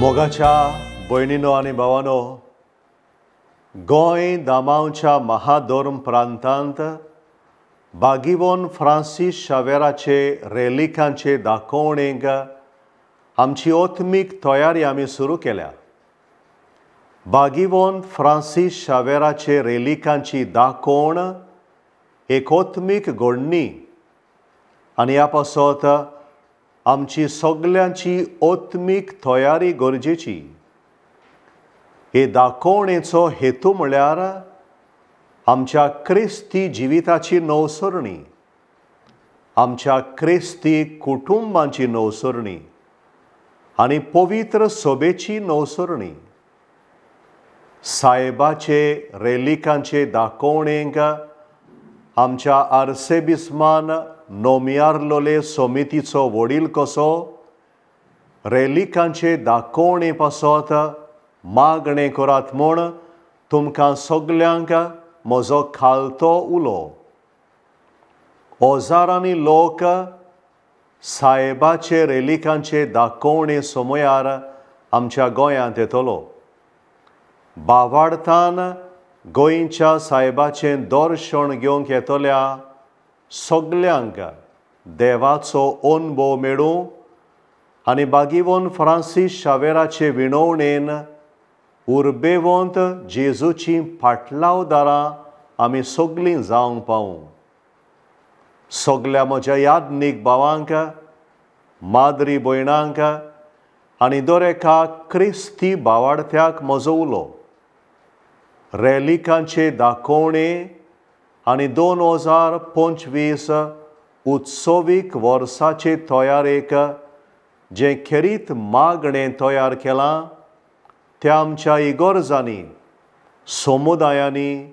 मोगाच्या भयणीनो आनी भावानो, गोंय दामांवच्या महाधर्म प्रांतांत बागिवोन फ्रांसीस शावेराचे रेलिकांचे दाखोवणेक आमची आत्मीक तयारी आमी सुरू केल्या. बागिवोन फ्रांसीस शावेराचे रेलिकांची दाखोवण एक आत्मीक घडणी आनी ह्या पासत आमची सगल्यांची आत्मीक तयारी गरजेची. हे दाखोवणेचो हेतू म्हळ्यार आमच्या क्रिस्ती जिविताची नवसरणी, आमच्या क्रिस्ती कुटुंबांची नवसरणी आनी पवित्र सभेची नवसरणी. सायबाचे रेलिकांचे दाखोवणेक आमच्या आर्सेबिस्मान नोमियारलोले समितीचो वडील कसो रेलिकांचे दाखोवणे पासत मागणें करात म्हूण तुमकां सगल्यांक म्हजो खालतो उलो. हजारांनी लोक सायबाचे रेलिकांचे दाखोवणे समयार आमच्या गोंयांत येतलो. बावाडतान गोंयच्या सायबाचें दर्शन घेवंक येतल्या सगल्यांक देवाचो अनुभव मेळूं आनी बागिवोन फ्रांसीस शावेराचे विणवणेन उर्बेवंत जेजूची फाटलावदारां आमी सगलीं जावंक पावूं. सगल्या म्हज्या यादनीक भावांक, माद्री भयणांक आनी दर एका क्रिस्ती भावाडत्याक म्हजो उलो. रेलिकांचे दाखोवणे आनी 2025 उत्सवीक वर्साचे तयारेक जें खेरीत मागणें तयार केलां त्या आमच्या इगर्जांनी, समुदायांनी,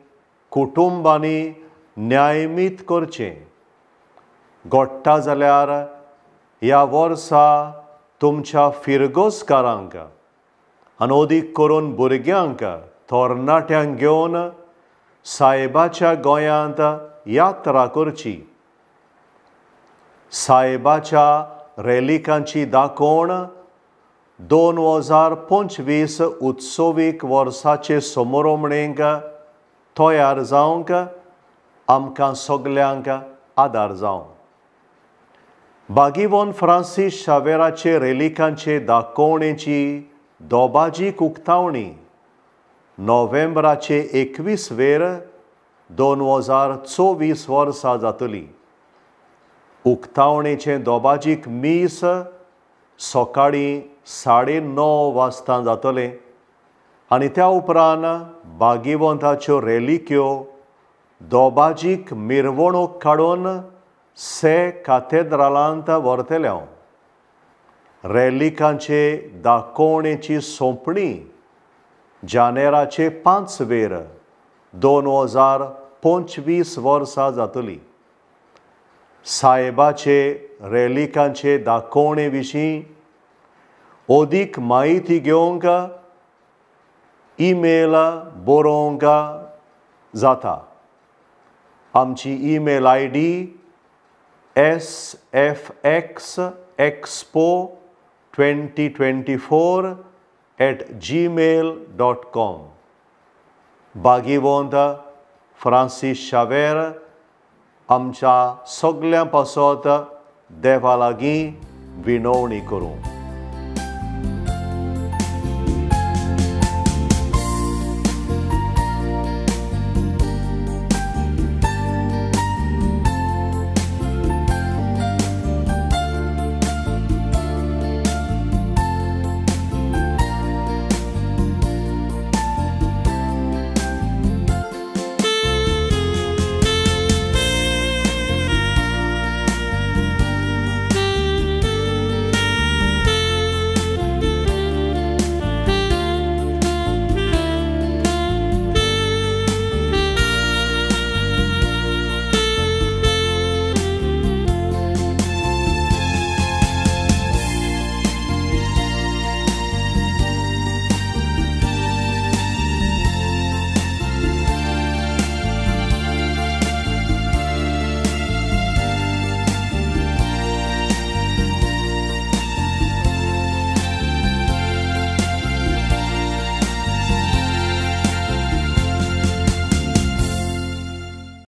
कुटुंबांनी न्यायमीत करचें. घडटा जाल्यार ह्या वर्सा तुमच्या फिरगोजकारांक आनी अदीक करून भुरग्यांक, तरणाट्यांक घेवन सायबाच्या गोंयांत यात्रा करची. सायबाच्या रेलिकांची दाखोवण 2025 उत्सवीक वर्साचे समोरमणेक तयार जावंक आमकां सगल्यांक आदार जावं. बागिवोन फ्रांसीस शावेराचे रेलिकांचे दाखोवणेची दोबाजीक उक्तावणी नोव्हेंबराचे 21 वेर 2024 वर्सा जातली. उक्तावणेचें दोबाजीक मीस सकाळीं 9:30 वाजता जातलें आनी त्या उपरांत बागिवोंताच्यो रेलिक्यो दोबाजीक मिरवणूक काडून से कातेद्रालांत व्हरतले. रेलिकांचे दाखोवणेची सोंपणी जानेराचे 5 वेर 2025 वर्सा जातली. सायबाचे रेलिकांचे दाखोवणे विशीं अदीक म्हायती घेवंक ईमेल बरोवंक जाता. आमची ईमेल ID sfxexpo2024@gmail.com. बागिवोंत फ्रांसीस शावेर आमच्या सगल्यां पासत देवा लागीं विनवणी करूं.